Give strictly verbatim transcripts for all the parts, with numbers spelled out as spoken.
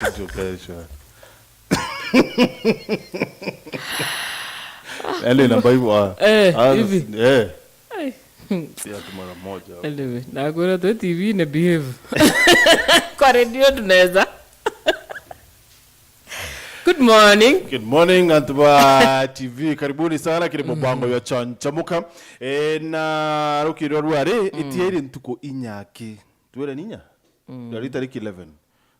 Ndio kesho. Yaani namba hivyo, ah. Eh, ah, hivi. Eh. Ai. Si ati mara moja. Anyway, nakwira twi T V-ini behave. Kwa redio tunaweza. Good morning. Good morning, antu ba T V. Karibuni sana kiri mubango ya Chanchamuka. Eh, na rukiri rwa rwari, itieri ntuku inya ki. Twere ninya? Rwari tariki eleven.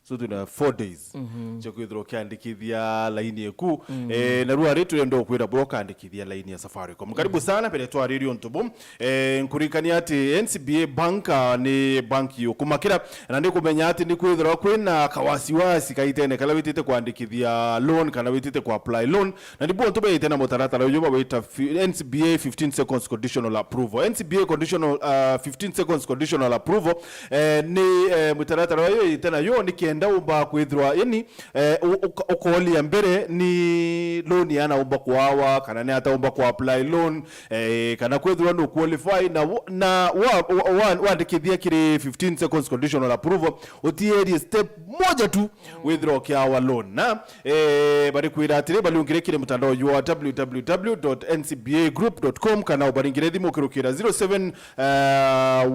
So tuna four days cia kwithirwa ukiandikithia laini eku. Eh, na rwari turenda ukwira bura ukandikithia laini ya Safaricom. Karibu sana, mbere twaririe untu bu. Eh, nkuririkania ati N C B A Bank, ah, ni bank yukumakira, na ni kumenya ati ni kwithirwa kwina kawasiwasi kaitene kala witite kwandikithia loan kana witite ku apply loan, na ni bo untu beite na mutaratara uyu bawita fi-, N C B A fifteen seconds conditional approval. N C B A conditional, ah, fifteen seconds conditional approval, eh, ni, eh, mutaratara uyu ite nayo ni kenda umba kwithirwa, yani, eh, u-, uka-, ukolia mbere ni loan yana umba kuawa, kana ni ataumba ku apply loan, eh, kana kwithirwa nu qualify, na wo-, na wa-, wa-, wa-, wandikithia kiri fifteen seconds conditional approval, utierie step moja tu withirwa ukiawa loan. Na, eh, bari kwira atiri, bari ungire kiri mutandao jwa w w w dot n c b a group dot com, kana ubaringire thimu ukirukira zero seven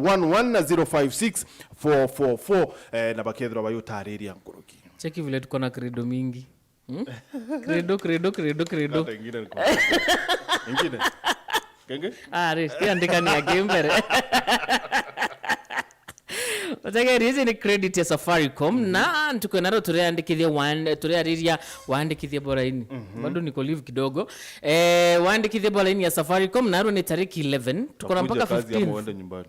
one one zero five six four four four, eh, na bakethirwa bayutariria nkuruki. Cheki vile tuko na credo mingi. Hmm? Credo, credo, credo, credo. Hata ingine niko. Ingine. Kenge? Ah, re, tiandikania ki mbere. Utegeri, ici ni credit ya Safaricom, na ntuku ya naro turiandikithia wan-, turiariria wandikithia boraini. Bado niko leave kidogo. Eh, wandikithia boraini ya Safaricom, narua ni tariki eleven. Tuko na mpaka fifteen. Nakuja kazi ama uende nyumbani.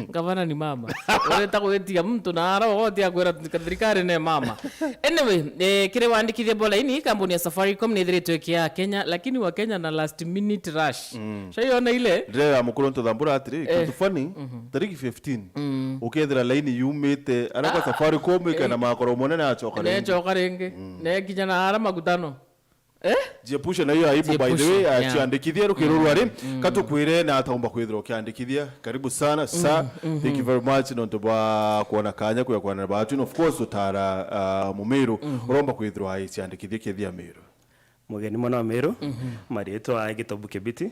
Gavana ni mama. Ureta gwitia mtu na ara wote akwira thirikari ne mama. Anyway, eh, kiri wandikithia boraini, kambuni ya Safaricom ni ithiritwe ikia Kenya, lakini wa Kenya na last minute rush. Shaiona ile? Ndire ya mukuru ntuthambura atiri, eh, kintu funny, tariki fifteen, ukethira laini yumite, araka Safaricom ikena makoro munene acoka ringi. Necoka ringi. Nekinya na ara magutano. Eh? Jiepushe na hiyo aibu, by the way, yeah. Aciandikithia rukiro rwari, katukwire na ataumba kwithirwa ukiandikithia. Karibu sana, sir. Thank you very much nontu bwa kuona kanya kuya kwana batu. And of course, utara, ah, mumiru, uromba kwithirwa aiciandikithia kethia miru. Mugeni mwana wa Meru, marietwa Gitobu Kibiti.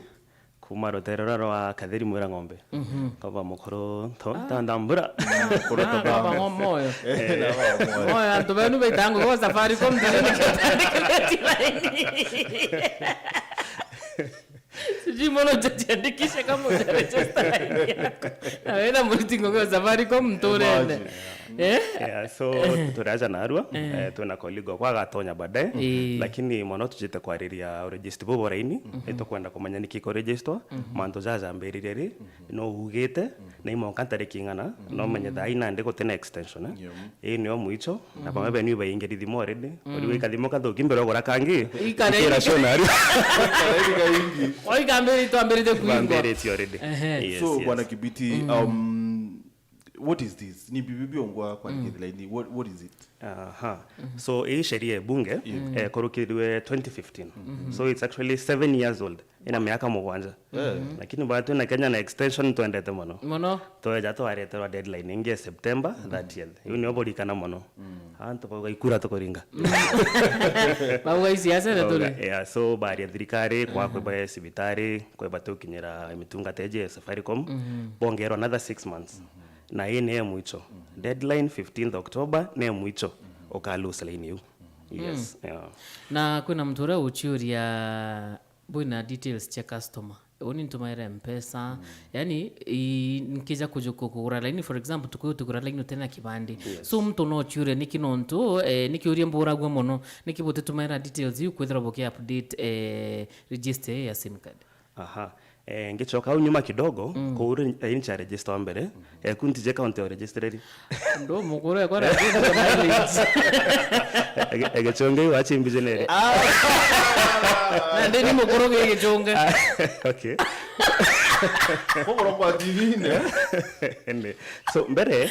Kuma rutere ruria rwa Katheri Mwira Ng'ombe. Kaba mukuru nto-, ntandambura. Mukuru nto- kaba ngo moyo. Eh, na kaba moyo. Moyo, antu benu baitangwa kwa Safaricom, ndiri nikio tandikitheti laini. Sijui mbona hujajiandikisha kama hujaregister laini yako. Na wena muritingo kwa Safaricom mturene. Imagine. Eh? Yeah, so, turiaja narua, eh, twina colleague okwa agatonya baadaye, eh, lakini mono tujite kwariria uregister bubu raini, itukwenda kumenya niki kuregister, mantu jaja ambiririe ri, no ugite, na imonka ntariki ing'ana, no menye thaa ina ndi gutina extension, eh? Ii nio mwicho, na bamwe benu ibaingiri thimu already, uri wika thimu kathuki mbere ugura kangi, ikara ikira ingi. Shona ari. Oigambiri twambirite kuingwa. Bambiritie already. Ehe. Yes, so, yes. Bwana Kibiti, um, what is this? Ni bibi biongwa kwa kithira ini. What, what is it? Aha. So, hii sheria ya bunge, eh, kurukirwe twenty fifteen. So, it's actually seven years old. Ina miaka mugwanja. Lakini bado na Kenya na extension twendete mono. Mono. Tweja twareterwa deadline ingi ya September thirtieth. Hiyo ni oborikana mono. Antu bauga ikura tukuringa. Bauga isiasa na turi. Bauga, yeah, so baria thirikari, kwa kweba cibitari, kweba tukinyira mitungata iji ya Safaricom, bongerwa another six months. Na hii ni ya mwicho. Deadline fifteenth October ni ya mwicho. Uka lose line iu. Yes, yeah. Na kwina muntu uria uchiuria bwina details cia customer. Uni ntumaire mpesa. Yani, i-, nkija kuju-, ku-, kugura laini, for example, tukuyu tugura laini utena kibandi. Yes. So, muntu no uchiuria niki nontu, eh, niki uria mburagua mono, niki butitumaira details iu kwithirwa buki update, eh, register ya sim card? Aha. Eh, ngichoka au nyuma kidogo, kuu re-, eh, ncha register wa mbere, eh, ku ntije county ya uregistreri. Ndo mukuru ekora mileage. Ege-, egechonge iwa chimbi jenere. Na ndeni mukuru ge gechonge. Okay. Kugurwa kwa T V-ini. Ende. So, mbere,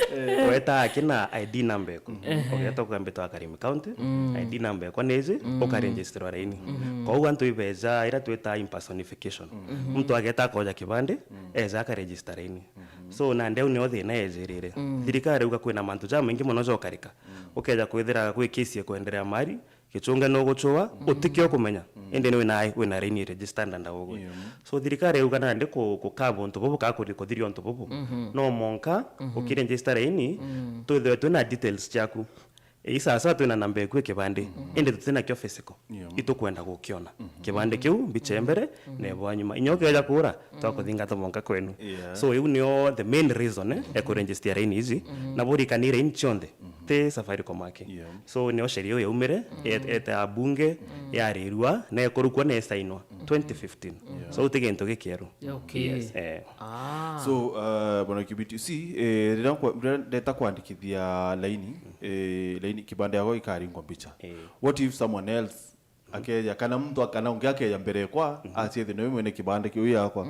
weta akina I D number eku. Ugeta ukambitwa Karimi County, I D number ekwa ni iji, ukaregisterwa raini. Kwou antu ibeja ira twita impersonification. Muntu ageta akoja kibande, eja akaregister raini. So, nandi au nio thina ejirire. Thirikari yauga kwina mantu jamaingi mono jokarika. Ukeja kwithira kwi case ekwenderea mari, gichunge no guchua, utikio kumenya. Indi ni wina, wina raini register ndanda ugu. So, thirikari yauga nandi ku, ku curb untu bubu ka kuri-, kuthiria untu bubu. No monka, ukiregister raini, twithirwe twina details ciaku. Ii sasa twina namba eku ya kibandi, indi tutina kio physical. Itukwenda gukiona. Kibandi kiu, mbicha ya mbere, na ebwa nyuma. Inya ukeja kura, twakuthingata monka kwenu. So, iu nio the main reason, eh, ya kuregister raini iji. Na burikani raini cionthe, ti Safaricom aki. So, nio sheria iu yaumire, yet-, yeta ya bunge, yarirua, na ekurukwa na esainwa twenty fifteen. So, ti gintu gikieru. Okay. Yes. Eh. So, uh, bwana Kibiti, si, eh, riria nkwa-, riria ndeta kwandikithia laini, eh, laini, kibande yako ikaringwa mbicha. What if someone else akeja, kana muntu a-, kana ungi akeja mbere yakwa, acie thina uyu mwene kibande kiu yakwa?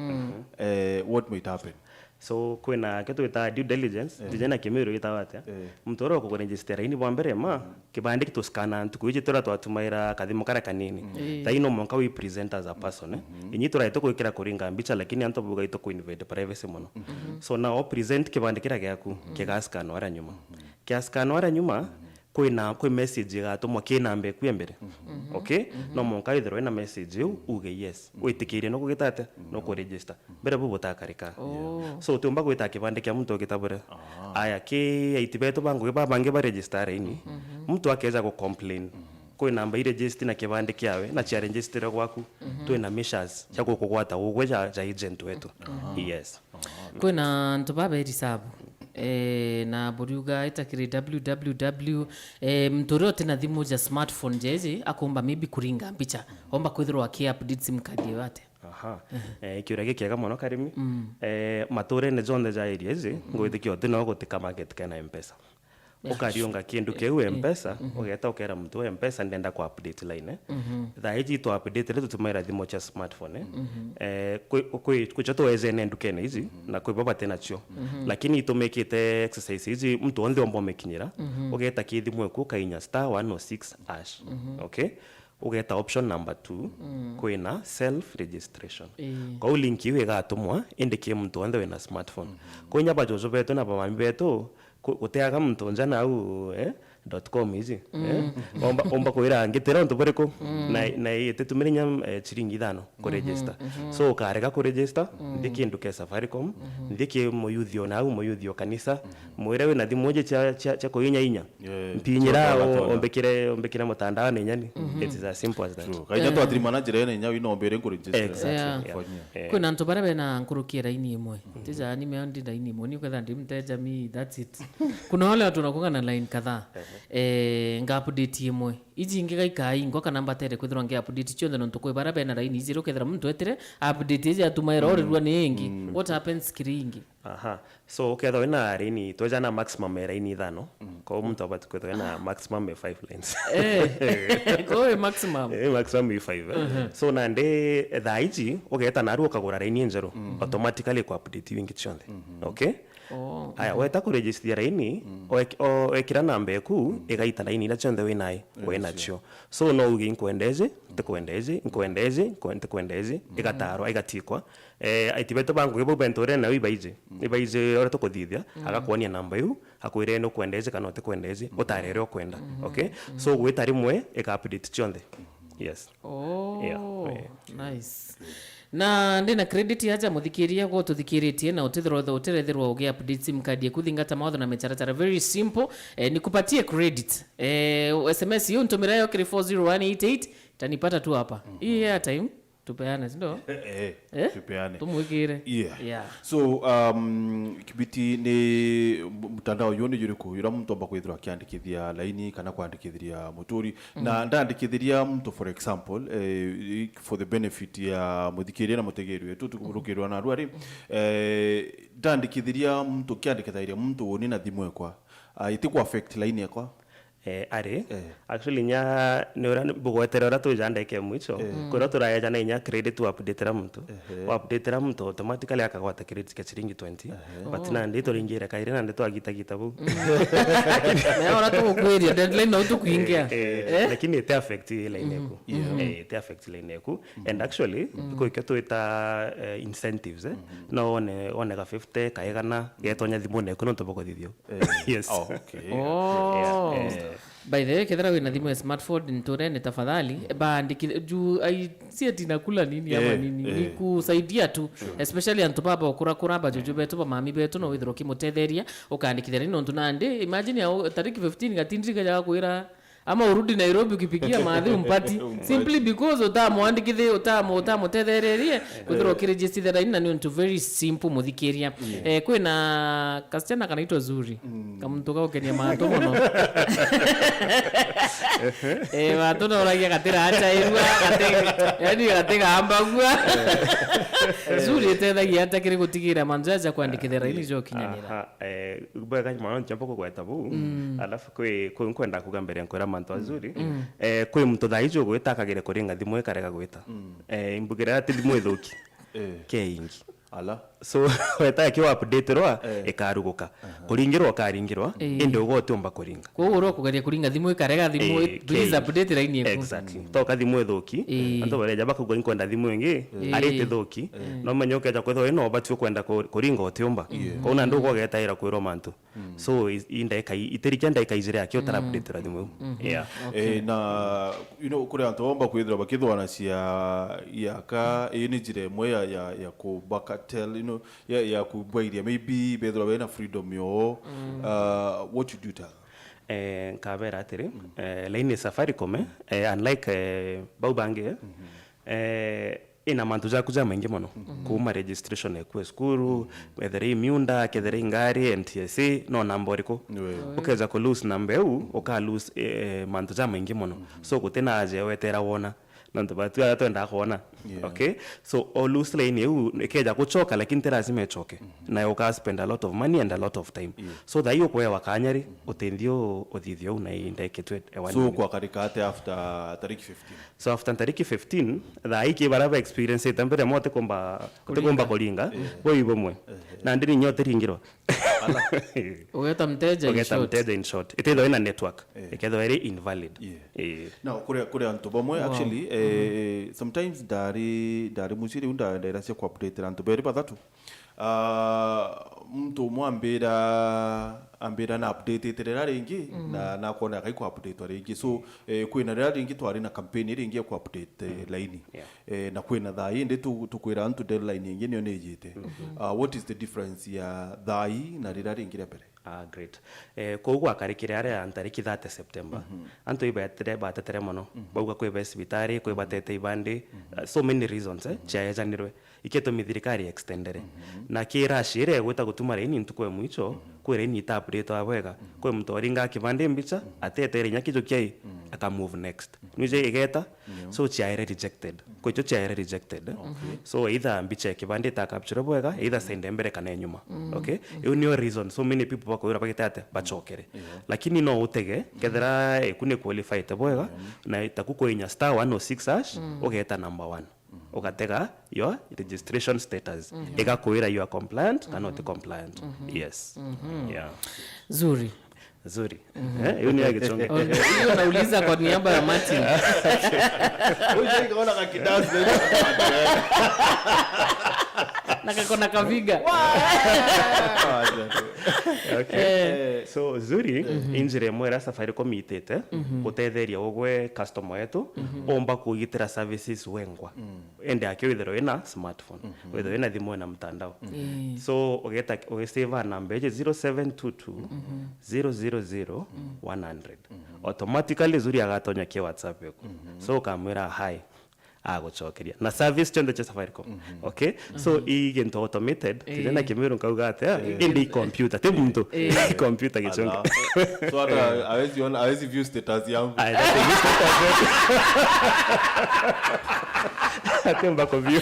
Eh, what might happen? So, kwina kio twitaga due diligence, tije na Kimiru gitawa atia? Muntu uria ukukuregister raini bwa mbere ma, kibandi gitu scanner ntuku iji turia twatumaira kathimo karia kanini. Thaino mwanka wi present as a person, eh? Inyi turaite gwikira kuringa mbicha, lakini antu bauga itu ku invade privacy mono. So now present kibandi kiria giaku, kigascanwa aria nyuma. Kiascanwa aria nyuma, kwina, kwi message igatumwa ki namba eku ya mbere. Okay? No mwanka withirwe na message iu, uge yes. Witikirie no kugita atia? No kuregister. Mbere bu butakarika. So, utiumba gwita kibandi kia muntu ugitabure. Aya, ki aiti betu ba ngugi babangi ba register raini. Muntu akeja gu complain. Kwi namba i register na kibandi kiawe, na cia register gwaku. Twina measures cia gukugwata ugwe ja, ja agent wetu. Yes. Kwina antu baberi sabu. Eh, na buriuga itakiri www, eh, muntu uria utina thimu ja smartphone jeji akumba maybe kuringa mbicha. Omba kwithirwa aki update sim card iyo atia? Aha. Eh, kiuria gikiega mono, Karimi. Eh, maturene jonthe ja area iji, ngwitikia uti no gutika market kena M-Pesa. Ukariunga kindu kiu M-Pesa, ugeta ukera muntu wa M-Pesa, ndenda ku update line, eh. Thaa iji twa update ri tutumaira thimu cia smartphone, eh. Eh, kwi, kwi, kwi cio twejene ndukene iji, na kwi bo bati nacio. Lakini itumikite exercise iji, muntu wonthe omba umikinyira, ugeta ki thimu eku, ukainya star one oh six hash. Okay? Ugeta option number two, kwina self registration. Ii. Kwou link iu igatumwa, indi ki muntu wonthe wina smartphone. Kwi inya bajuju betu na bamami betu, ku-, guteaga muntu nja nau, eh, dot com iji, eh? Omba, omba kwira ngitira untu buriku, na, na ititumire inya, eh, chiringi ithano ku register. So, ukarega ku register, nthi ki nduka ya Safaricom, nthi ki muyuthi o nau, muyuthi o kanisa, mwire wina thimu iji cia, cia, cia kuinya inya. Yeah, mpinyira, choka o-, gatona. Ombekire, ombekire mutandaone nyani. It is as simple as that. True. Kaija twathirimana njira ene inya wina ombere nkuri njira. Exactly. Yeah. Yeah. Yeah. Kwina antu baria bena nkuruki ya raini imwe. Tija ni me ndi raini imwe. Ni uketha ndi mteja mi, that's it. Kuna wale watu wanakuanga na line kadhaa. Eh, nga update imwe. Iji ingi gaikaingwa kana mbatere kwithirwa ngi update cionthe nontu kwi baria bena raini iji ukethira muntu etire update iji atuma irorirwa ni ingi. What happens kiri ingi? Aha. So, ukethwa wina raini, twejana maximum ya raini ithano. Kwou muntu abati kwithwa wina maximum ya five lines. Eh, kwou wi maximum. Eh, maximum wi five, eh. So, nandi thaa iji, ugeta naru ukagura raini injeru, automatically ku update iu ingi cionthe. Okay? Oh. Aya, weta ku register raini, oek-, o-, wekira namba eku, igaita raini iria cionthe winayo, winacio. So, no uge, "Nkwenda iji, ntikwenda iji, nkwenda iji, nkwe-, ntikwenda iji," igatarwa, igatikwa. Eh, aiti betu ba ngugi bau bentu uria nao ibaiji. Ibaiji uria tukuthithia, agakwonia namba iu, akwire nukwenda iji kana utikwenda iji, utare iria ukwenda. Okay? So, gwita rimwe, ika update cionthe. Yes. Oh, yeah, yeah. Nice. Na ndina credit aja muthikiria gwo tuthikiritie na utithirwa uthu utirethirwa ugi update sim card yaku, thingata mawatho na mitaratara. Very simple. Eh, nikupatie credit. Eh, S M S hiyo ntumira yo kiri four zero one eight eight, tanipata tu hapa. Hii airtime tupeane, si ndio? Eh, eh, tupeane. Tumwikire. Yeah. Yeah. So, um, Kibiti, ni m-, mtandao uyu ni juriku, uria muntu amba kwithirwa akiandikithia laini kana kwandikithiria muturi? Na ndandikithiria muntu, for example, eh, i-, for the benefit ya muthikiria na mutegeri wetu, tukurukirwa na aruari, eh, ndandikithiria muntu, kiandikithiria muntu uni na thimu ekwa, ah, itiku affect laini ekwa? eh, ari. Eh. Actually, inya ni uria ni bugwetere uria twija ndeke mwicho. Eh. Kuria turaeja na inya credit wa updatera muntu. Ehe. Wa updatera muntu, automatically akagwata credit kia ciringi twenty. Ehe. But nandi turingire kairi, nandi twagitagita bau. Mm. Lakini na ora tugukwiria deadline, no tukuingia. Eh, eh, eh, lakini ite affect line eku. Yeah. Eh, ite affect line eku. And actually, kwi ikio twita, eh, incentives, eh. No one, one ka fifty, ka igana, getonya thimune eku nontu bwa kuthithia. Eh. Yes. Okay. Oh. Yeah, eh. By the way, kethira wina thimu ya smartphone nturene, tafadhali, baandikire, juu ai, si ati nakula nini ama nini, ni kusaidia tu, especially antu baba ukurakura, bajuju betu, bamami betu, no withirwa ukimutetheria, ukaandikithia nini nontu nandi, imagine ya, tariki fifteen gatindiri kajaga kwira, ama urudi Nairobi ukipigia mathi umpati. Umpati. Simply because utamwandikithi-, utamu-, utamutethererie, kwithirwa ukiregister line na ni untu very simple muthikiria. Yeah. Eh, kwina kasichana kanaitwa Zuri. Mm. Kamuntu gaukenia mantu mono. Eh, mantu noragia gatirachairua, gati-, yani gatigambagua. Zuri itethagia atia kiri gutigira mantu jaja kwandikithira line jokinyanira? Aha, eh, bwega mono nchamba kugweta buu. Mm. Alafu kwi, kwi nkwenda kuga mbere nkwira mantu a Zuri. Mm. Eh, kwi muntu thaa iji ugwita akagire kuringa thimu ikarega gwita. Mm. Eh, imbugire ati thimu ithuki. Eh. Keingi. Ala. So, weta ki update rwa, eh, ikaruguka. Aha. Kuringirwa ukaringirwa, eh, indi uga utiumba kuringa. Kwou ura ukugeria kuringa thimu ikarega thimu, eh, i-, please update line eku. Exactly. Mm. Toka thimu ithuki, eh, antu bareja bakauga inkwenda thimu ingi, eh, ari itithuki. Eh. No menye ukeja kwithirwa ino ubati ukwenda ku-, kuringa utiumba. Yeah. Kwou nandi uga ugetaira kwirwa mantu. Mm. So, i-, i ndaika i-, itirikia ndaika ijiri aki utara update ra thimu iu. Mm-hmm. Yeah. Okay. Eh, na, you know, kuri antu bomba kwithirwa bakithwana cia iaka, ii ni njira imwe ya, ya, ya kubaka tell, you know, ya, ya kubwairia, maybe bethirwa bena freedom yoo. Mm. Uh, what should you tell? Eh, nkabera atiri, mm, eh, line ya Safaricom, eh, eh, unlike, eh, bau bangi, eh, mm-hmm, eh, ina mantu jaku jamaingi mono. Mm-hmm. Kuuma registration eku e cukuru, mm-hmm, wethire i miunda, kethire i ngari, N T S A, no namba uriku? Ni wewe. Ukeja ku lose namba iu, uka lose, eh, mantu jamaingi mono. Mm-hmm. So, gutina aja wetera wona. Nontu batu aya twendaa kwona. Yeah. Okay? So, o lose line iu, ikeja gucoka, lakini ti lazima icoke. Mm-hmm. Nayo uka spend a lot of money and a lot of time. Yeah. So, thaa ii ukwewa kanya ri, mm-hmm, utethio uthithie uu na indeketwe ewani. So, kwakarika ate after tariki fifteen? So, after tariki fifteen, thaa ii ki bara ba experience ite mbere mo utikumba, utikumba kuringa, eh, boi bumwe. Eh. Nandi ni inya utiringirwa. Ala. Ugeta mteja in short. Ugeta mteja in short. Itethwa ina network. Eh. Ikethwa iri invalid. Yeah. Eh. Now, kuri, kuri antu bamwe, wow, actually, eh, mm-hmm, sometimes ndari, ndari mucii riu nda-, ndaira cia ku update antu beri bathatu. Ah, muntu umwe ambira, ambira na update rira ringi, mm, na, na akona akai ku update ringi. So, eh, kwina rira ringi twari na campaign iringi ya ku update, eh, mm, line. Yeah. Eh, na kwina thaa ii indi tu-, tukwira antu deadline ingi niyo nijite. Mm-hmm. Ah, what is the difference ya thaa ii na rira ringi ria mbere? Ah, great. Eh, kou gwakarikire aria ntariki thirty September. Mhm. Antu ibetere, batetere mono. Mhm. Bauga kwi be cibitari, kwi batete ibandi, mhm, uh, so many reasons, eh, mhm, ciaejanirwe. Ikitumi thirikari extendere. Mhm. Na ki rush iria igwita gutuma raini ntuku ya mwicho, mhm, kwi raini itaupdatwa bwega. Mhm. Kwi muntu oringa kibandi mbicha, mhm, atetere inya kijo kiai, mhm, aka move next. Mhm. Nije igeta, ndio, so ciaere rejected. Kwi icio ciaere rejected. Okay. So either mbicha ya kibandi ita capture bwega, either side mbere kana nyuma. Mm. Okay? Mm. Iu niyo reason so many people bakwira bagite ate bacokere. Yeah. Lakini no utege, kethira iku ni qualified bwega, mm, na itaku kuinya star one oh six hash, mm, ugeta number one. Mm. Ugatega your registration status. Mm. Igakwira you are compliant kana uti compliant. Mm-hmm. Yes. Mm-hmm. Yeah. Zuri. Nzuri. Mhm. Eh, hiyo ni ya Gichunge. Oh, hiyo nauliza kwa niaba ya Martin. Huyu sasa kaona kakidance na hiyo. Na kako na kaviga. Okay. Eh. So, Zuri, mhm, injira imwe iria Safaricom itite, mhm, gutetheria ugwe customer wetu, mhm, omba kugitira services wengwa. Mm. Ende akio withirwe wina smartphone, mhm, withirwe wina thimu wina mtandao. Mm. So, ugeta, ugisave namba iji zero seven two two, mhm, zero zero zero, mm, one hundred. Mhm. Automatically, Zuri agatonya ki WhatsApp yaku. Mhm. So, ukamwira, "Hi," agucokeria. Na service cionthe cia Safaricom. Mhm. Okay? So, mhm, i gintu automated, eh, tijana Kimiru nkauga atia, eh, indi i computer, ti muntu, eh, i computer Gichunge. Ala. So, hata hawezi ona, hawezi view status yangu. Ai, hata view status yangu. Hata mbako view.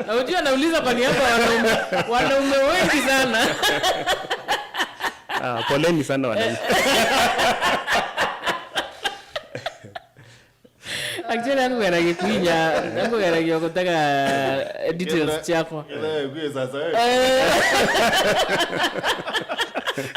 Na unajua nauliza kwa niaba ya wanaume, wanaume wengi sana. Ah, poleni sana wananchi. Actually, angugeragia kwinya, angugeragia gutega details ciakwa.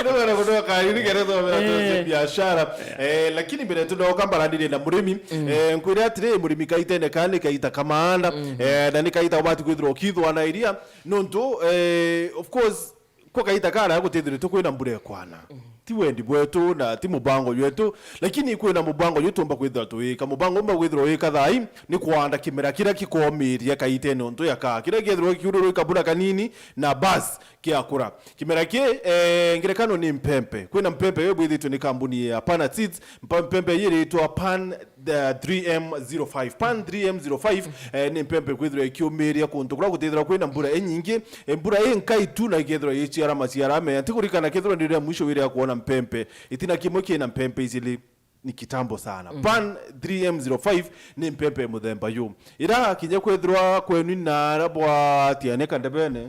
Ndio bana kutoka kari ni kere thomera tu biashara. Eh, lakini mbere tunoka mbaranire na murimi. Eh, nkwire atiri murimi kaitene kani kaita kamaanda. Eh, na ni kaita ubati kwithirwa ukithwa na iria. Nontu, eh, of course, kwa kaita kara gutithiritwe kwina mbura ekwana. Ti wendi bwetu na ti mubango jwetu, lakini kwina mubango juu tumba kwithirwa tuwika. Mubango umba kwithirwa wika thai ni kwanda kimera kiria kikomiria kaitene untu yaka. Kiria kethirwa kiururwa ikabura kanini na bas kiakura. Kimera ki, eh, ngerekano ni mpempe. Kwina mpempe yo bwithitwe ni kambuni ya Pana Seeds. Mpa-, mpempe ii iritwa Pan the three M zero five. Pan three M zero five, eh, ni mpempe kwithirwa ikiumiria kuntu kuria gutithirwa kwina mbura inyingi, eh, mbura inkai tu na ikethirwa iciara maciara mea. Ntikurikana kethirwa ndi ria mwisho wire ya kuona mpempe. Itina kimwe kina mpempe icili ni kitambo sana. Pan three M zero five ni mpempe muthemba yu. Ira kinya kwethirwa kwenu na ara bwa tiane kandebene.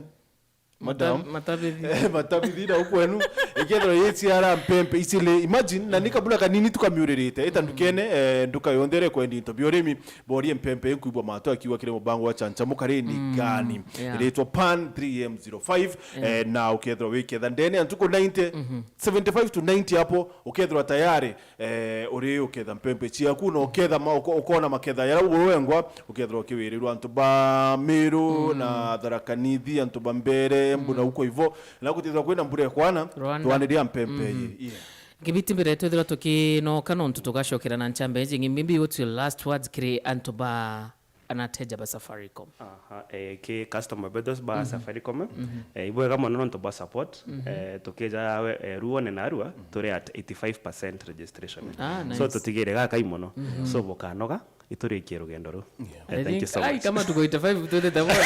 Madam. Matabithi. Eh, matabithi na ukwenu. Ikethirwa yeciara mpempe icili. Imagine, na ni kabula kanini tukamiuririte. Ita ndukene, eh, nduka yonthe ire kwendi into bia urimi. Borie mpempe inkuigua matu akiuga kiri mubango wa chancha mukarini gani. Yeah. Iritwa Pan three M zero five, eh, na ukethirwa wiketha ndene ya ntuku ninety, seventy-five to ninety hapo, ukethirwa tayari eh, uri uketha mpempe ciaku, na uketha ma-, uko-, ukona maketha yara urwengwa, ukethirwa ukiwirirwa antu ba Miru na Tharaka Nithi, antu ba Mbere, Embu na uko ivo, na gutithirwa kwina mbura ekwana, Rwanda. Twaniria mpempe ii. Yeah. Kibiti mbere twithirwa tukinoka nontu tugacokera na nchambe ingi. Maybe what's your last words kiri antu ba anateja ba Safaricom? Aha, eh, ki customer betu ba Safaricom, eh, ibwega mono nontu bwa support. Eh, tukija we, eh, Ruone na Arua, turi at eighty-five percent registration. Ah, so nice. Tutigire gakai mono. So bukanoga, iturikie rugendo ru. Eh, I thank you think, so ai, much. Kama tuko eighty-five, twendete bora.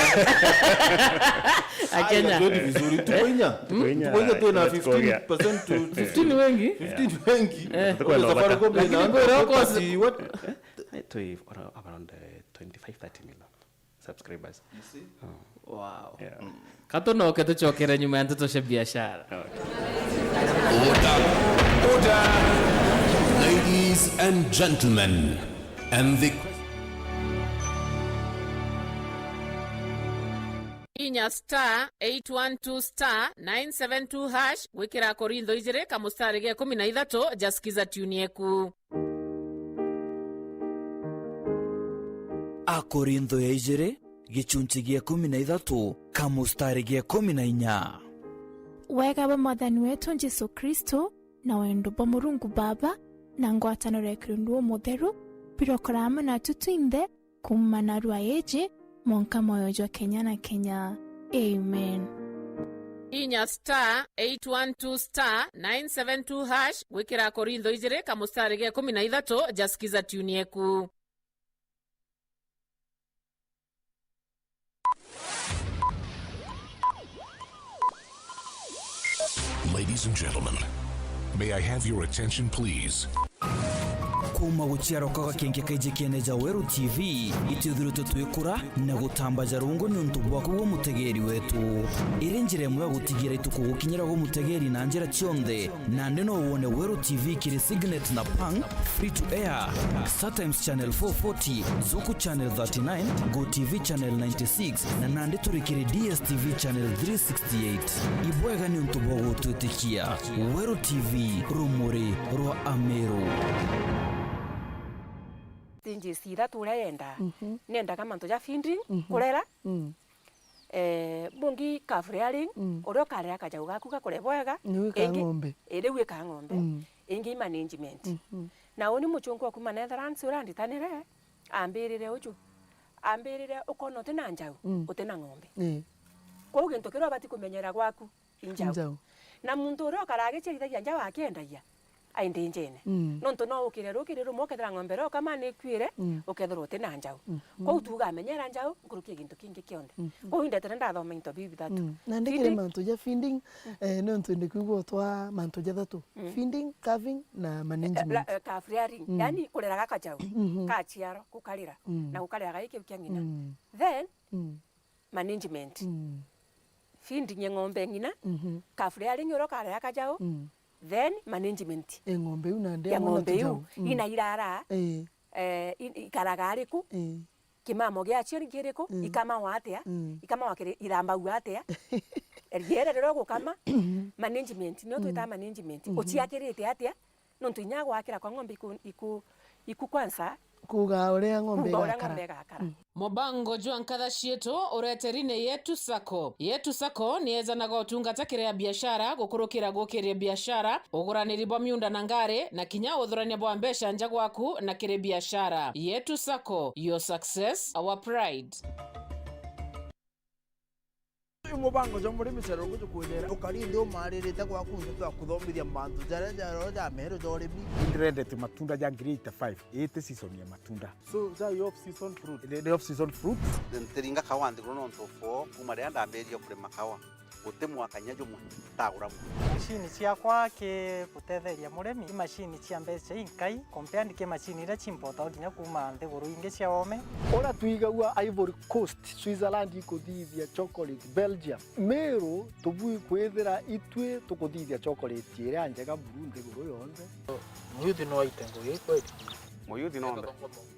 Akenya. Haya, twende vizuri. Tuko inya. Tuko inya. Tuko inya, twina fifteen percent to fifteen wengi? Fifteen wengi. Eh. Tuko na Safaricom. Lakini ina kwa roho kwa thirty, what? Eh, twi around, eh, twenty-five, thirty million subscribers. You see? Oh. Wow. Yeah. Katunoke tucokere nyuma ya nteto cia biashara. Okay. Order, order. Ladies and gentlemen, and the inya star eight one two star nine seven two hash gwikira Korintho ijiri kamustari ga ikumi na ithatu, jaskiza tune yeku. Akorintho ya ijiri, gicunci gia ikumi na ithatu, kamustari ga ikumi na inya. Wega bwa Mwathani wetu Jesu Kristo, na wendo bwa Murungu Baba, na ngwataniro ya Kirundu Umutheru, birokora amwe natu twinthe, kuuma narua iji, mwanka mwoyo jwa kenya na kenya. Amen. Inya star eight one two star nine seven two hash gwikira Korintho ijiri kamustari ga ikumi na ithatu, jaskiza tune yeku. Ladies and gentlemen, may I have your attention, please? Kuuma guciarwa kwa gakenke kaiji kiene ja Weru T V, itwithiritwe twikura na gutambaja rungu niuntu bwaku gwe mutegeeri wetu. Iri njira imwe ya gutigira itukugukinyira gwe mutegeeri na njira cionthe. Nandi no wone Weru T V kiri Signet na Pang, free to air, Star Times Channel four forty, Zuku Channel thirty-nine, Go T V Channel ninety-six, na nandi turi kiri D S T V Channel three sixty-eight. Ibwega niuntu bwa gutwitikia. Weru T V, rumuri rwa Ameru. Stages ithatu uria yendaa. Mhm. Nendaga mantu ja feeding, mhm, kurera, mm, eh, bungi calf rearing, mm, uria ukarera kajau gaku gakure bwega. Niu ika ingi ng'ombe. Eh, riu ika ng'ombe. Mm. Ingi management. Mhm. Na uni muchungu wa kuma Netherlands uria nditanire, ambirire uju. Ambirire ukona uti na njau, mm, uti na ng'ombe. Eh. Kwou gintu kiria ubati kumenyera gwaku, i njau. I njau. Na muntu uria ukaraga agiciarithagia njau akiendagia, ai ndinjene. Mm. Nontu no ukire rukiri rumwe ukethira ng'ombe iria ukama ni ikuire, mm, ukethirwa uti na njau. Mhm. Kwou tuuga amenyera njau nkuruki ya gintu kingi kionthe. Mhm. Kwou indetera ndathoma into biu bithatu. Mm. Nandi kiri feeding, mantu ja feeding, mm, eh, nontu ndi kwigua utwa mantu jathatu. Mm. Feeding, calving na management. Eh, la, eh, calf rearing. Mm. Yani kurera gaka jau, mhm, kaciarwa, gukarira, mm, na gukarira gagi kiu kia ng'ina. Mm. Then, mm, management. Mm. Feeding ya ng'ombe ng'ina, mhm, calf rearing uria ukarera kajau, mm, Then management. Ĩ, ng'ombe iu nandi ya amwe na ng'ombe iu, tujau. Mm. Ina irara, Ĩ. Eh, i-, ikaraga ariku? Ĩ. Kimamo giacio ni kiriku? Mm. Ikamawa atia? Mm. Ikamawa kiri-, irambagua atia? Riere riria ugukama, management, nio twitaga management. Mhm. Uciakirite atia? Nontu inya gwakira kwa ng'ombe iku, iku, iku kwanza, kuuga uria ng'ombe kuuga uria igakara. Ng'ombe igakara. Mm. Mubango jwa nkatha cietu ureteri ni Yetu Sacco. Yetu Sacco ni ejanaga utungata kiri a biashara gukurukira gukiria biashara, uguraniri bwa miunda na ngari, na kinya uthurania bwa mbeca nja gwaku na kiri biashara. Yetu Sacco, your success, our pride. Uyu mubango jwa murimi cereruku jukwithira ukari nthi umaririte gwaku nthi twa kuthomithia mantu jaria jaro ja meru ja urimi. Ndirendete matunda ja ngiri eighty-five, iti season ya matunda. So, ja i off season fruit? Ni, ni off season fruit. Ntiringa kawa nthiguru nontu for kuma riria ndambiririe kurima kawa, guti mwaka kinya jumwe ntagura. Macini ciakwa ki gutetheria murimi, i macini cia mbeca inkai, compared ki macini iria ciimpotagwa kinya kuuma nthiguru ingi cia oome. Uria twigagua Ivory Coast, Switzerland ikuthithia chocolate, Belgium, Meru tubui kwithira itwi tukuthithia chocolate iria njega buru nthiguru yonthe. Muyuthi no aite ngugi kweli? Muyuthi no ombe,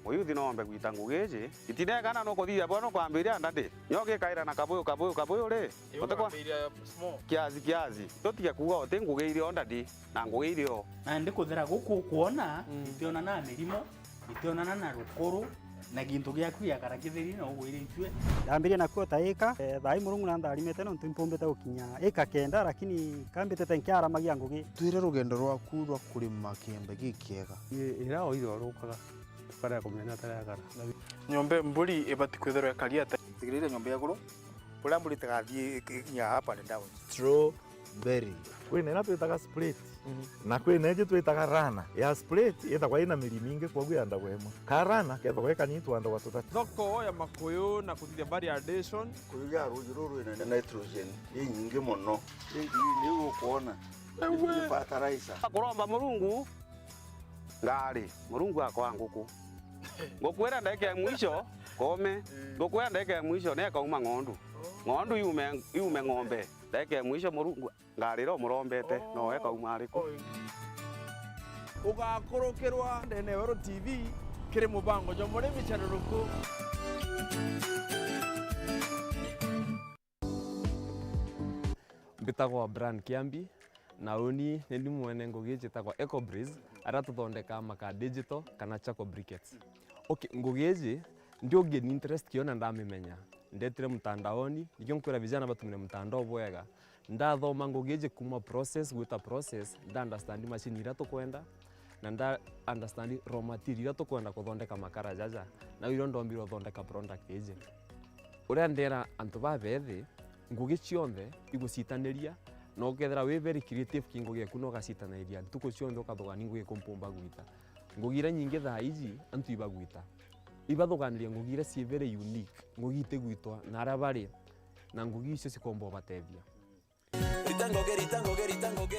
muyuthi no ombe gwita ngugi iji. Itinegana nukuthithia bwa nukwambiria ndadi. Nyo gikaira na kabuyu, kabuyu, kabuyu ri? Utikwa? Kiasi, kiasi. Tutige kuuga uti ngugi iria o ndadi na ngugi iria o. Na ndikuthira guku kwona, mm, itionana na mirimo, itionana na rukuru, na gintu giaku giakara kitheri na ugwiritue. Ndambirie na kuota ika, eh, thaa ii Murungu na ntharimite nontu impumbite gukinya ika kenda, lakini kambitite nkiaramagia ngugi. Twire rugendo rwaku rwa kurima kiembe gikiega. Ii, ira oire orukaga, tukarega kumenya atari akara. Nyomba mburi ibati kwithirwa ikari ata? Tigirire nyomba iguru. Kuria mburi itigathii ikinya up and down. Strawberry. Kwina iria twitaga split. Mhm. Na kwina iji twitaga runner. Ya split ithagwa ina miri mingi, kwoguo yandagwa imwe. Ka runner kethagwa i kanini, twandagwa tutatu. Thoko ya makuyu na kuthithia value addition. Kuyu ja ruuji ruru rwina nitrogen inyingi mono. Ringi niu ukwona. Ewe. Ni fertilizer. Kuromba Murungu ngari, Murungu akoa nguku. Nguku iria ndagika ya mwisho, kome. Mm. Nguku iria ndagika ya mwisho, ni ekauma ng'ondu. Oh. Ng'ondu yume, yume ng'ombe. Ndagika ya mwisho Murungu, ngari iria umurombete, oh, no ekauma ariku? Oh. Ugakurukirwa ndene ya Weru T V kiri mubango jwa murimi cereruku. Mbitagwa Brian Kiambi, na uni ni ndi mwene ngugi iji itagwa Eco Breeze, aria tuthondekaga maka digital kana charcoal briquettes. Okay, ngugi iji ndi gain interest kio na ndamimenya. Ndetire mtandaoni, nikio nkwira vijana batumire mtandao bwega. Ndathoma ngugi iji kuma process gwita process, nda understand machine iria tukwenda, na nda understand raw material iria tukwenda kuthondeka makara jaja. Na irio ndombire uthondeka product iji. Uria ndera antu babethi, ngugi cionthe igucitaniria, na ukethira wi very creative ki ngugi eku, na ugacitanairia ntuku cionthe ukathugania ngugi ku mpumba gwita. Ngugi iria nyingi thaa iji antu ibagwita. Ibathuganiria ngugi iria cii very unique, ngugi itigwitwa na aria bari, na ngugi icio cikomba ubatethia. Rita ngugi, rita ngugi, rita ngugi.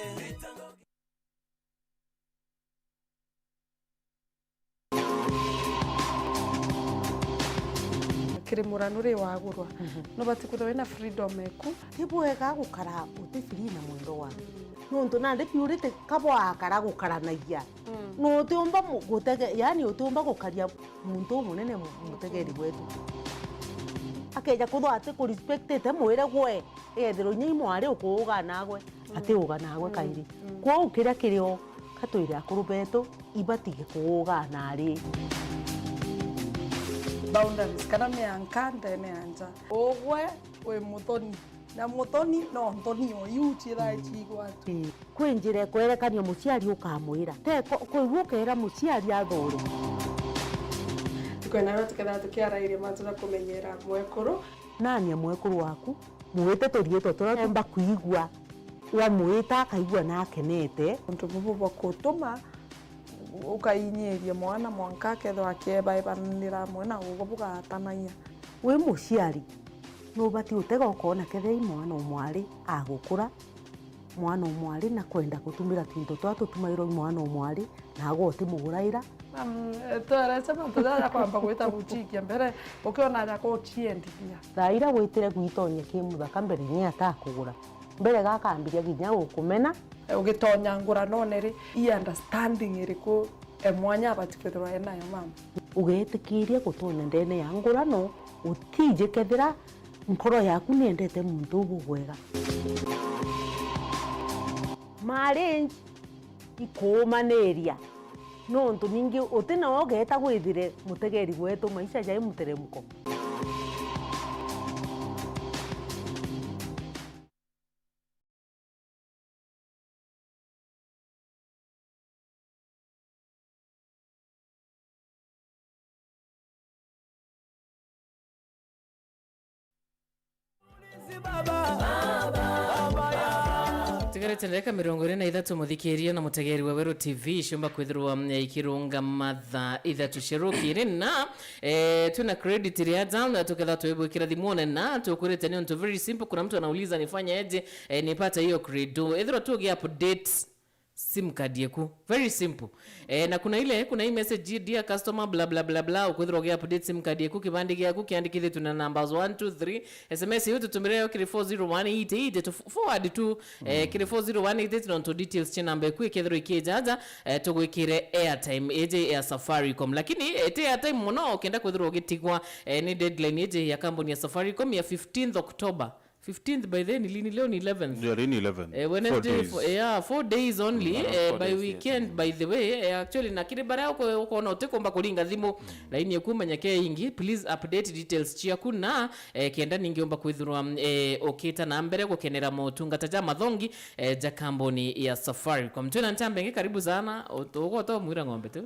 Kiri murano ri wagurwa, mhm, nubati kwithirwa wina freedom eku. Ti bwega gukara uti free na mwendwa waku. Nontu nandi purity kabwakara gukaranagia. Mm. Na utiumba mu-, gutege-, yani utiumba gukaria muntu umunene mu-, mutegeri wetu. Akeja kwithirwa ati kurespectite mwire gwe, egethirwa inya i mwari ukuuga nagwe, mm, ati uga nagwe, mm, kairi. Mm. Kwou kiria kiri o, ka twire akuru betu, ibatige kuuga nari. Boundaries, kana mianka ndene ya nja. Ugwe wi muthoni. Na muthoni no nthoni o iu ciithae ciigwatu. Ii. Kwi njira ikwerekania muciari ukamwira. Te ko-, kwigua ukeera muciari athure. Tukwenda no tukethira tukiarairia mantu ja kumenyera mwekuru. Nani e mwekuru waku? Mwite turiitwa turia tumba kwigua. Wamwita akaigua na akenete. Untu bubu bwa kutuma ukainyiria mwana mwanka akethirwa akiebaebanira amwe na ugwe bugatanagia. Wi muciari, nubati utega ukoona kethira i mwana o mwari agukura, mwana o mwari na kwenda gutumira twinto twa tutumairwa i mwana o mwari, nagwe utimuguraira. Um, twarece mantu jaja kwamba gwita gucikia mbere, ukiona aja kuciendithia. Thaa iria witire gwitonya ki muthaka mbere ni atakugura. Mbere gakambiria kinya gukumena. Ugitonya nguranone ri, i understanding iriku e mwanya abati kwithirwa enayo mama? Ugetikiria gutonya ndene ya ngurano, utiji kethira nkoro yaku niendete muntu uu bubwega. Marriage ikuumaniria, nontu ningi uti nawe ugeeta gwithire mutegeri wetu, maisha jai muteremko. Tigarite ndagika mirongo iri na ithatu, muthikiria na mutegeri wa Weru T V, ciumba kwithirwa, mm, ikirungama thaa ithatu cia rukiri, na, eh, twina credit ria jana, tuketha twibwikira thimune, na tukwirite ni untu very simple. Kuna mtu anauliza, "Nifanyeje, eh, nipate hiyo credit?" Ethirwa tu ugi update sim card yeku. Very simple. Eh, na kuna ile, kuna hii message, "Dear customer, bla, bla, bla, bla, ukwithirwa ugi update sim card yeku, kibandi giaku kiandikithitwe na numbers one, two, three." S M S iu tutumire yo kiri four zero one eight eight, tu forward tu, eh, kiri four zero one eight eight, nontu details cia namba eku ikethirwa ikijaja, eh, tugwikire airtime iji ya Safaricom. Lakini, eh, ti airtime mono, ukenda kwithirwa ugitigwa, eh, ni deadline iji ya kambuni ya Safaricom ya fifteenth October. Fifteenth by then, lini? Leo ni eleventh. Yeah, lini eleventh. Eh, Wednesday, four days. Four, yeah, four days only. Mm. Eh, four by days, yes. Weekend, by the way, eh, actually, na kiri baria uko-, ukona utikumba kuringa thimu, laini eku menya ke ingi, please update details ciaku na, eh, kenda ningi umba kwithirwa, eh, ukita na mbere gukenera motungata ja mathongi, eh, ja kambuni ya Safaricom. Twina nchambe ingi, karibu sana. Utu-, ugoto mwira ng'ombe tu.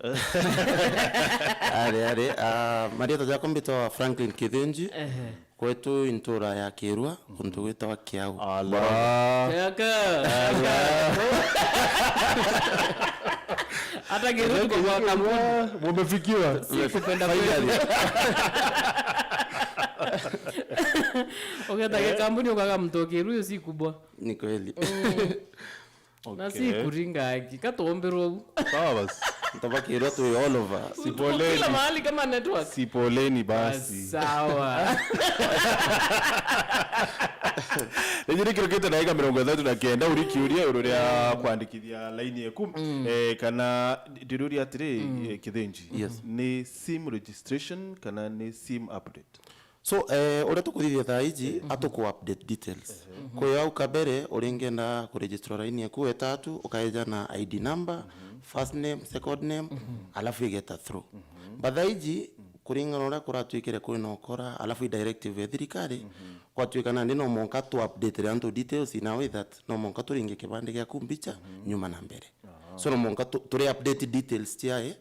Ari, ari, ah, marieta jakwa mbitwa Franklin Kithinji. Ehe. Kwetu i ntura ya Kirua, kuntu gwitawa Kiau. Ala. Kaka. Hata Kirua tuko kwa kampuni. Mumefikiwa. Si kupenda kweli. Finally. Uketa ke kampuni ukaga mtu Kirua, hiyo si kubwa. Ni kweli. Mm. Na si kuringa aki, katuombirwo u. Sawa basi. Ntabakirwa twi all over. Si poleni. Kila mahali kama network. Si poleni basi. Sawa. Iji ni kirukite ndagika mirongo ithatu na kenda, uri kiuria iguru ria kwandikithia laini eku. Mm. Eh, kana ndiruria atiri, eh, Kithinji. Yes. Ni sim registration kana ni sim update? So, eh, uria tukuthithia thaa iji, atuku update details. Kwi au kabere, uringenda kuregister line eku weta tu, ukaeja na I D number, first name, second name, alafu igeta through. But thaa iji, kuringana uria kuratuikire kwina ukora, alafu i directive ya thirikari, kwatuika nandi no mwanka tu update antu details in a way that no mwanka turinge kibandi giaku mbicha nyuma na mbere. So no mwanka tu-, turi update details ciae,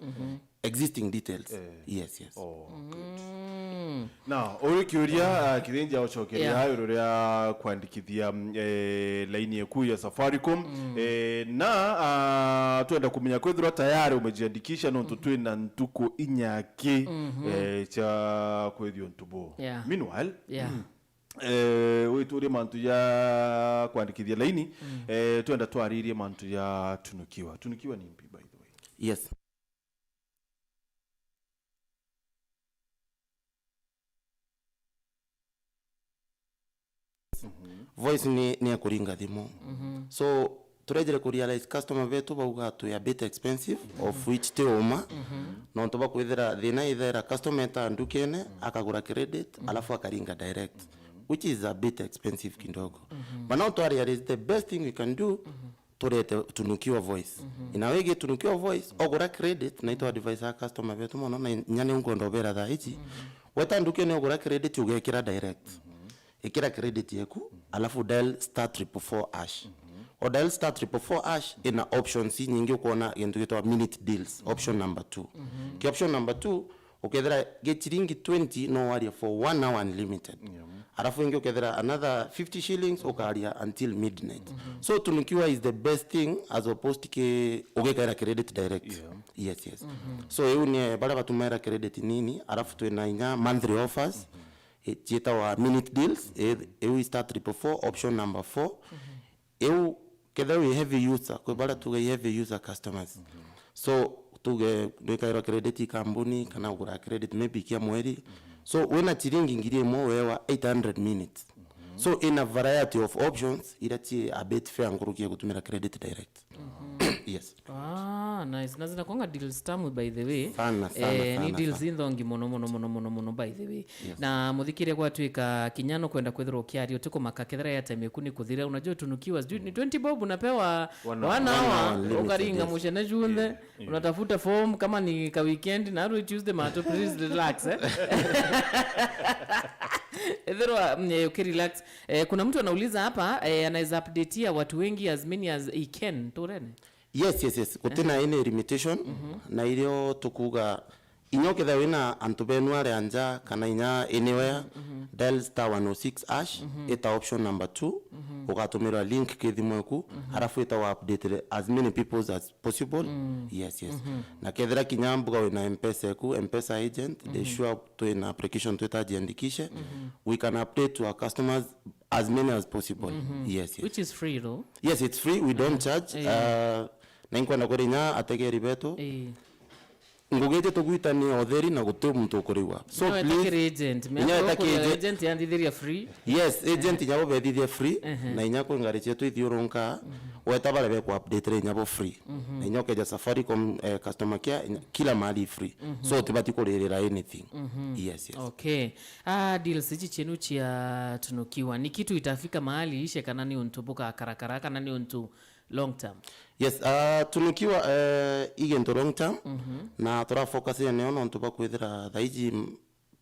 existing details. Eh. Yes, yes. Oh, good. Mm. Now, uri kiuria, ah, Kithinji agucokeria iguru ria kwandikithia, mm, eh, laini eku ya Safaricom. Mm. Eh, na, ah, twenda kumenya kwithirwa tayari umejiandikisha nontu twina ntuku inya ki, eh, cia kwithia untu buu. Yeah. Meanwhile, eh, witurie mantu ja kwandikithia laini, eh, twenda twaririe mantu ja tunukiwa. Tunukiwa ni mpi, by the way? Yes. Voice ni, ni ya kuringa thimu. So, turejere ku realize customer betu bauga twi a bit expensive, of which ti uma. Nontu bakwithira thina ithaira customer eta ndukene, akagura credit, alafu akaringa direct, which is a bit expensive kidogo. But now twa realize the best thing we can do, turete Tunukiwa Voice. In a way, gi Tunukiwa Voice, ogura credit, na itwa advise a customer betu mono, na inya ni nkwenda ubera thaa iji. Weta ndukene ogura credit, ugekira direct. Ikira credit yeku, alafu dial star triple four hash. O dial star triple four hash, ina options inyingi, ukwona gintu gitwa minute deals, option number two. Ki option number two, ukethira gi chiringi twenty, no waria for one hour unlimited. Yeah. Alafu ingi ukethira another fifty shillings, ukaria until midnight. So Tunukiwa is the best thing as opposed to ki ugikaira credit direct. Yeah. Yes, yes. So iu ni baria batumaira credit nini, alafu twina inya monthly offers, eh, cietawa minute deals, eh, iu i star triple four, option number four. Iu, kethira wi heavy user, kwi baria tuga i heavy user customers. So, tuge, nwikairwa credit i kambuni, kana ugura credit maybe kia mweri. So, wina chiringi ngiri imwe, wewa eight hundred minutes. So, in a variety of options, ira ci a bit fair nkuruki ya gutumira credit direct. Yes. Ah, nice. Na zinakwanga deals tamu, by the way. Sana, sana, Eh, ni sana, deals sana. Inthongi muno, muno, muno, muno, muno, by the way. Yes. Na muthikire gwatuika kinya no kwenda kwithirwa ukiaria, utikumaka kethira airtime yaku ni kuthira. Unajua tunukiwa, sijui ni twenty bob unapewa One one hour. hour, Unlimited, ukaringa yes. mucene junthe, unatafuta form kama ni ka weekend, na rwi Tuesday mato, please relax, eh? Ethirwa, mm, eh, ukirelax. Eh, kuna mtu anauliza hapa, eh, anaweza updatea watu wengi as many as he can, turene? Yes, yes, yes. Gutina any limitation. Na irio tukuga, inya ukethira wina antu benu aria nja kana inya anywhere, dial star one oh six hash, ita option number two, ugatumirwa link ki thimu eku, arafu ita update as many people as possible. Yes, yes. Na kethira kinya mbuga wina M-Pesa eku, M-Pesa agent, they sure twina application twita jiandikishe. We can update to our customers as many as possible. Yes, yes. Which is free though. Yes, it's free, we don't charge. Yeah. Uh, na inkwenda kwira inya ategeri betu. Eh. Ngugi iji tugwitania utheri na guti muntu ukurigwa. So No, please, etakiri agent. inya Mea etaki kuri agent. Agent yanthithiria free. Yes, agent inya bo bethithie free, na inya kwi ngari cietu ithiurunka, weta baria beku update inya bo free. Na inya ukeja Safaricom, eh, customer care, inya, kila mahali free. So utibati kuririra anything. Yes, yes. Okay. Ah, deals ici cienu cia tunukiwa ni kitu itafika mahali ishe, kana ni untu bukakarakara, kana ni untu long term? Yes, uh, tunukiwa, eh, i gintu long term, na tura focus nio nontu bwa kwithira thaiji m-,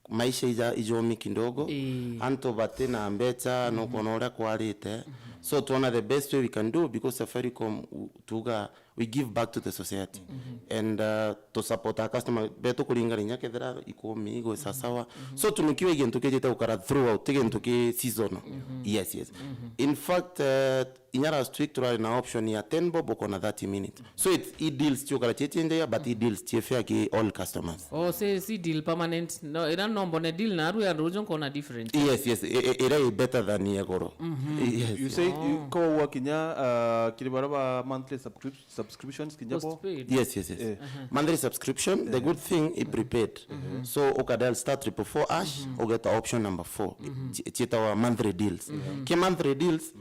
maisha ija ijomi kidogo. Ii. Antu bati na mbecha, nukwona uria kwarite. So tuona the best way we can do, because Safaricom, u-, tuga we give back to the society. And, uh, to support our customer betu kuringana inya kethira ikumi igwe sasawa. So tunukiwa i gintu kijite gukara throughout, ti gintu ki seasonal. Yes, yes. In fact, uh, inya last week turari na option ya ten bob ukona thirty minutes. So it's, i deals ciukara ciechenjagia, but i deals cie fair ki all customers. Oh, si, si deal permanent. No, ira no mbone deal na aru ya rujo nkona different. Yes, yes. I, i, ira i better than ya goro. Yes. You say, you, ko wa kinya, uh, kiri bara ba monthly subscription subscriptions kinya bo? Postpaid. Yes, yes, yes. Eh. Monthly subscription, the good thing, i prepaid. So, ukadial star triple four hash, ugeta option number four. Ci-, cietawa monthly deals. Ki monthly deals,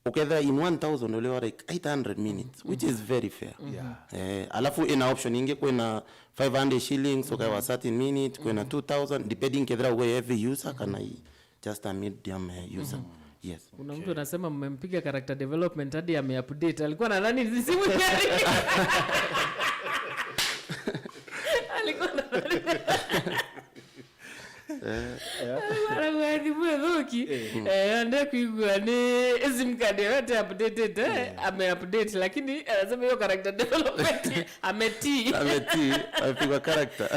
ukethira in one thousand uliwa like eight hundred minutes, which is very fair. Yeah. Eh, alafu ina option ingi, kwina five hundred shillings, ukaewa thirty minutes, kwina two thousand, depending kethira uwe heavy user kana i-, just a medium, eh, user. Yes. Kuna mtu anasema mmempiga character development hadi ameupdate. Alikuwa nadhani ni simu gani? Alikuwa nadhani. Alikuwa na thimu ithuki. Eh, ande kuigua ni sim card yote updated, eh, ameupdate, lakini anasema hiyo character development ametii. Ametii, amepigwa character.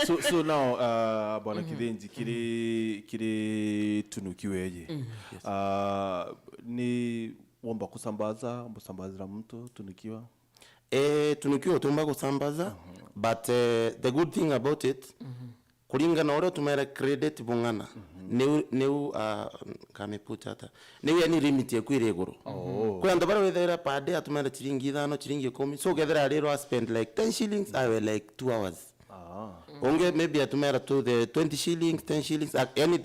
So, so now, uh, bwana Kithinji, kiri, kiri tunukiwa iji. Uh, ni womba kusambaza, womba kusambazira mtu tunukiwa? Eh, tunukiwa utumba kusambaza, but, eh, the good thing about it, kuringana uria utumira credit bung'ana, niu, niu, uh, kame put ata, niu yani limit yaku iri iguru. Kwi antu baria withaira per day atumira chiringi ithano, chiringi ikumi. So ukethira arirwa spend like ten shillings, awe like two hours. Ungi maybe atumira to the twenty shillings, ten shillings, a-, yani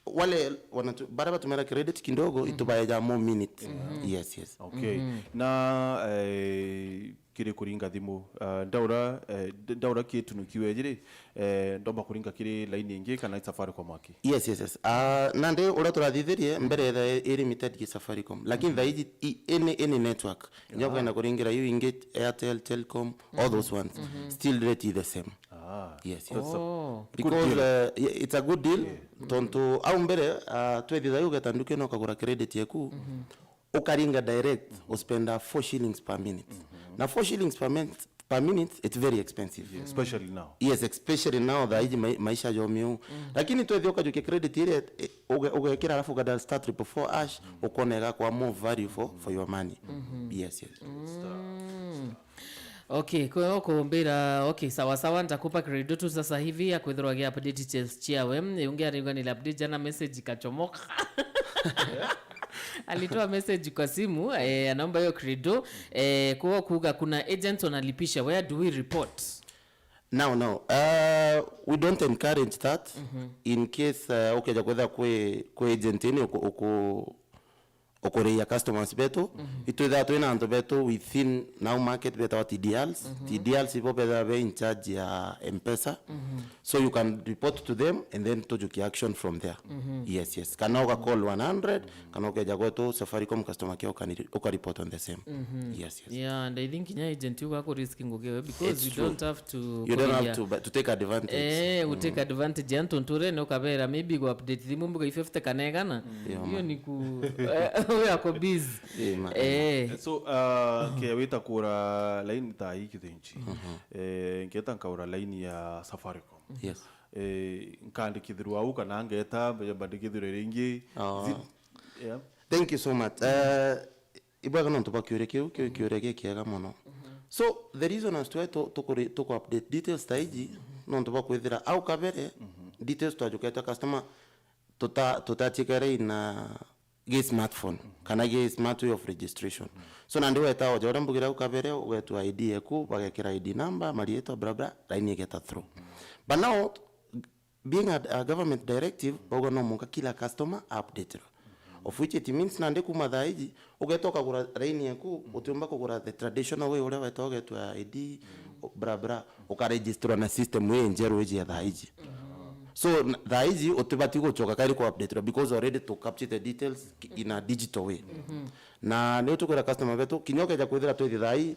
wale wanatu-, baria batumira credit kidogo, itubaeja more minutes. Yes, yes. Okay. Na, eh, kiri kuringa thimu, ah, ndaura, eh, nd-, ndaura kitunukiwa iji ri, eh, ndomba kuringa kiri laini ingi kana i Safaricom aki? Yes, yes, yes. Ah, nandi uria turathithirie mbere etha i limited ki Safaricom. Lakini thaiji i-, any, any network. Nja kwenda kuringira iu ingi, Airtel, Telcom, all those ones. Still rate i the same. Ah, Yes, yes. that's a Oh. good Because, deal. Uh, yeah, it's a good deal. Tontu au mbere, uh, twethitha ugeta ndukene ukagura credit yaku, ukaringa direct, uspenda four shillings per minute. Na four shillings per minute, per minute, it's very expensive. Yeah, especially now. Yes, especially now, thaa iji mai-, maisha jomiu. Lakini twethia ukajukia credit iria, eh, uge-, ugekira alafu ukadial star triple four hash, ukona igakwa more value for, for your money. Yes, yes. Mm. Okay, kwa hiyo kumbira, okay, sawa sawa, nitakupa credit tu sasa hivi ya kwithirwa gi update chest chiawe. Ungi ariuga ni update jana, message ikachomoka. Alitoa message kwa simu, eh, anaomba hiyo credit. Eh, kwa kuuga kuna agents wanalipisha, where do we report? No, no. Uh, we don't encourage that. In case, uh, ukeja kwetha kwi, kwi agent ini uku, uku, ukuria customers betu, itwithaa twina antu betu within now market betawa T D Ls. T D Ls ibo bethaa be in charge ya M-Pesa. So you can report to them and then tujukie action from there. Yes, yes. Kana uga call one hundred, kana ukeja gwetu Safaricom customer care ukani-, uka report on the same. Yes, yes. Yeah, and I think kinya agent uga ku risk ngugi we because you don't have to You don't have kuria. To, but to take advantage. Eh, u take advantage ya antu nturene ukabera maybe go update thimu mbuga fifty kana igana. Yeah, hiyo man. Ni ku eh, we ako busy. Yeah, man. Eh. So uh, ke wita kura line ta hii kithinji. Eh, ngeta nkaura line ya Safaricom. Yes. Eh, nkandikithirwa au kana ngeta mbandikithirwe ringi. Oh. Zi-, yeah. Thank you so much. Uh, ibwega nontu bwa kiuria kiu, kiu kiuria gikiega mono. So the reason as to why tu-, tukuri-, tuku update details ta iji, nontu bwa kwithira au kabere details twajuketwe customer tuta-, tutachikere ina gi smartphone kana gi smart way of registration. So nandi weta oja uria mbugire au kabere, ugetua I D eku, bagekira I D number, marietwa, bla bla, line igeta through. But now, being a, a government directive, bauga no mwanka kila customer updaterwe. Of which it means nandi kuma thaa iji, ugeta ukagura line eku, utiumba kugura the traditional way uria weta ugetua I D, bla bla, ukaregisterwa na system ii njeru iji ya thaa iji. So, n-, thaa iji utibati gucoka kairi ku updaterwa because already to capture the details in a digital way. Na ni utukwira customer betu, kinya ukeja kwithira twithi thaa ii,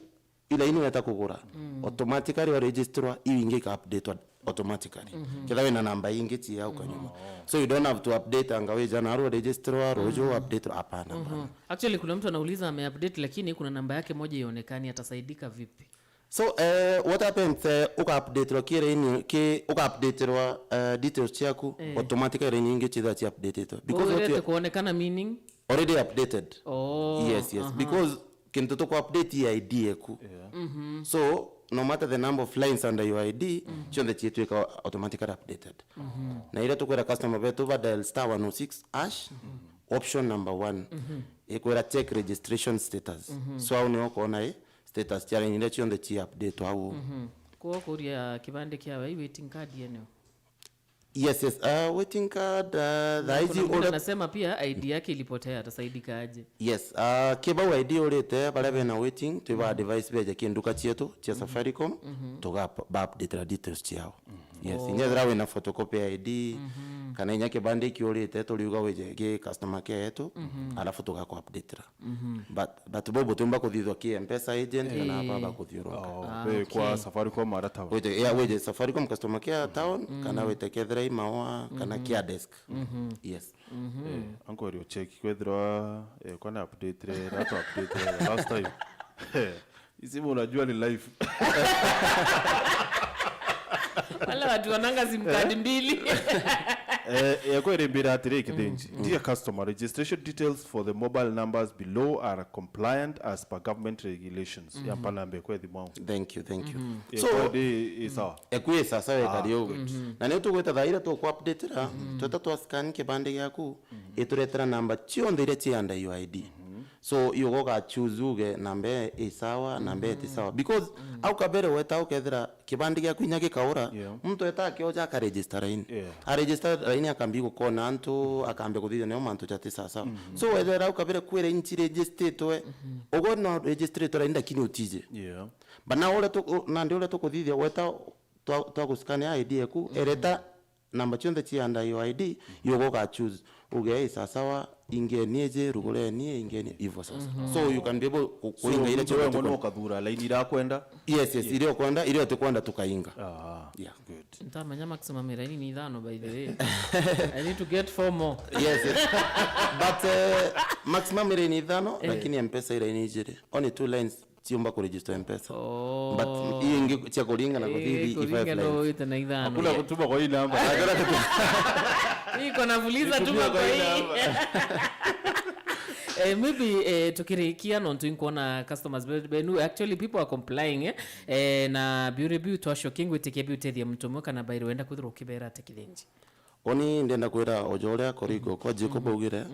ila ini weta kugura, automatically uregisterwa, iu ingi ika updatewa automatically. Ketha wina namba ingi cia au kanyuma. So you don't have to update anga wija na aru registerwa, ruju updaterwa, hapana, hapana. Actually, kuna mtu anauliza ameupdate, lakini kuna namba yake moja ionekani, atasaidika vipi? So, eh, what happens, eh, uka-updaterwa ki line, ki, uka-updaterwa, eh, details ciaku, eh, automatically line ingi chitha chi updated. Because what Uwirete you kuonekana meaning? Already updated. Oh, yes, yes. Aha. Because kintu tuku update i I D eku. Yeah. So, no matter the number of lines under your I D, cionthe chitwika automatically updated. Na ira tukwira customer betu ba dial star one oh six hash, option number one. Ikwira check registration status. So, au nio ukona i status cia line iria cionthe ci update au. Kwou kuria kibande kia wai waiting card yeneo? Yes, yes. Uh, waiting card, uh, thaa iji kuna mwingine ura- anasema pia I D yake ilipotea, atasaidika aje? Yes, uh, kibau I D urite, baria bena waiting, twiba advice beje ki nduka cietu cia Safaricom, tuga ba update details ciao. Yes, inya ethira wina photocopy I D, kana inya kibande kiurite, turiuga wije ki customer care yetu, alafu tugaku update. But, but bo butiumba kuthithwa ki M-Pesa agent kana baba kuthiurunka. Oh, we kwa Safaricom ara town. Wije, yeah, wije Safaricom customer care town, kana wite kethira i Maua, kana care desk. Yes. Eh, anko rio check kwethirwa, eh, kwana update re, rato update re last time. Isimu unajua ni live. Wale watu wananga sim card mbili. Eh, eh, kwa irembera atiri kithinji. Dear customer, registration details for the mobile numbers below are compliant as per government regulations. Ya mpanambe kwa thimu. Thank you, thank you. Eh, so, kwa di-, i sawa. Ekwi sasa wekari ugu. Na ni tugwita thaira tu ku update ra, tweta twa scan kibande giaku, ituretera namba cionthe iria ci under your I D. So, iuga uga choose uge namba ii i sawa, namba ii ti sawa. Because au kabere weta ukethira kibandi giaku inya gikaura, muntu eta akioja akaregister line. Yeah. Aregister line akambi gukona antu, akambi kuthithia nio mantu jati sawa sawa. So, wethira au kabere kwira inchi registritwe, ugo no registritwe line lakini utije. Yeah. But now uria tu-, u-, nandi uria tukuthithia weta twa, twa guscanea I D eku, ereta namba cionthe ci under your I D, iuga uga choose. Uge, "Ii, sasawa, ingeni iji, rugureni, ingeni," ivo sasa. So you can be able ku-, so kuinga iria muntu cionthe we mwana tukwenda. Ukathura line irakwenda? Yes, yes, iria ukwenda, iria utikwenda tukainga. Ah, yeah. Good. Ntamenya maximum line ni ithano, by the way. I need to get four more. Yes, yes. But, eh, maximum line ni ithano, lakini M-Pesa line ni ijiri. Only two lines ciumba kuregister M-Pesa. Oh. But ii ingi cia kuringa na kuthithi i five lines. Kuringa no wite na ithano. Hakuna kutuma kwa hii namba. Iko na fuliza tuma kwa hii. Eh, maybe, eh, tukirikia nontu inkuona customers be-, benu, actually people are complying, eh? Eh, na biuri biu twashoki ngwitikia biu tethia muntu umwe kana bairi wenda kwithirwa ukibera ati kithinji. Oni ndenda kwira ojo uria korigo kwa Jacob augire,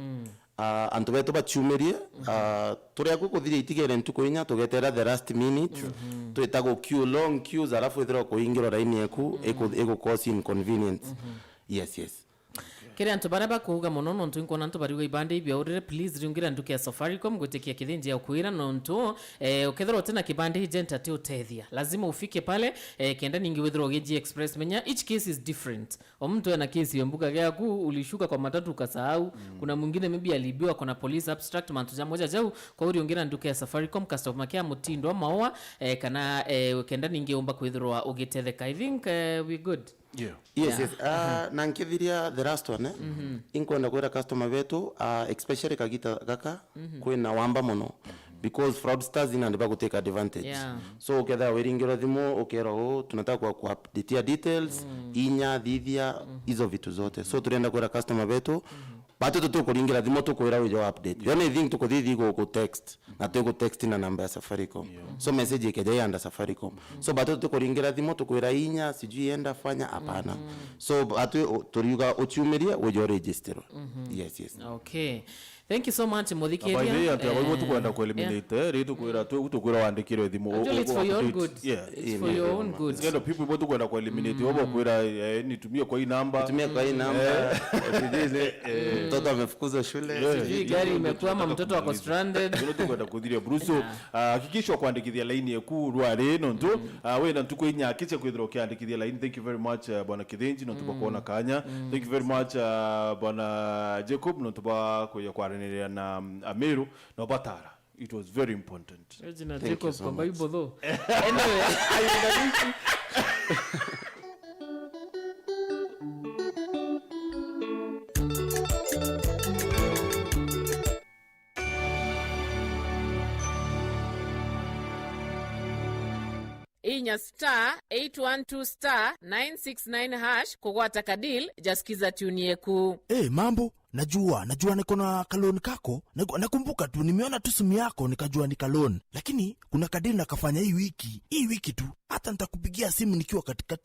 ah, antu betu baciumirie, ah, turi aku kuthiria itigere ntuku inya, tugetera the last minute, twita gu queue, long queues, alafu ithirwa kuingirwa raini eku, iku, iku cause inconvenience. Yes, yes. Kiri antu baria bakuuga mono, nontu inkwona antu bariuga ibande ibiaurire, please riungira nduka ya Safaricom gwitikia kithinji ya ukwira, nontu, eh, ukethirwa utina kibande agent ati utethia. Lazima ufike pale, eh, kenda ningi withirwa ugiji express. Menya, each case is different. O muntu ena case yo mbuga giaku, ulishuka kwa matatu ukasahau. Kuna mwingine maybe aliibiwa, kuna police abstract, mantu ja moja jau. Kwa uri ungira nduka ya Safaricom, customer care, mutindo wa maua, eh, kana, eh, kenda ningi umba kwithirwa ugitetheka. I think, eh, we good. Yeah. Yes, yes. Ah, na nkithiria the last one, eh? Inkwenda kwira customer betu, ah, especially kagita gaka, kwina wamba mono. Because fraudsters ina ndio bagutake advantage. Yeah. So, ukethira wiringirwa thimu, ukerwa, "Oh, tunataka kwa kuupdatea details, inya, thithia, hizo vitu zote." So, turenda kwira customer betu, batu tukuringira thimu, tukwira wijo update. Then I think tukuthithi guku text, na tugu text na namba ya Safaricom. So, message ikeja ya under Safaricom. So, batu tukuringira thimu, tukwira inya, sijui enda fanya, hapana. So, batu u-, turiuga uciumirie, wijo register. Yes, yes. Okay. Thank you so much, muthikiria. Na by the way, antu aba ibo tukwenda ku eliminate, eh, ri tukwira, tu-, tukwira wandikirwe thimu, u-, actually, it's u-, for your own update. Good. Yeah. It's for your own good. It's kind of people ibo tukwenda ku eliminate, obo kwira, eh, nitumie kwa hii namba. Tumia kwa hii namba. Eh. Sijui ni, eh, mtoto amefukuzwa shule. Yeah. Sijui gari imekwama, mtoto ako stranded. Ndio tukwenda kuthiria, Bruce. So, ah, hakikisha kwandikithia laini eku rwari nontu, ah, wina ntuku inya, hakikisha kwithirwa ukiandikithia laini. Thank you very much, ah, bwana Kithinji, nontu bwa kuona kanya. Thank you very much, ah, bwana Jacob, nontu bwa kuja kwaraniriria na, mm, Amiru na ubatara. It was very important. Ejina Jacob kwa Bible though. Anyway. Inya star eight one two star nine six nine hash kugwata ka deal ja Skiza Tune Yeku. Eh, mambo, najua, najua niko na ka loan kako. Naku-, nakumbuka tu, nimeona tu simu yako, nikajua ni ka loan. Lakini kuna ka deal nakafanya hii wiki, hii wiki tu. Hata nitakupigia simu nikiwa katika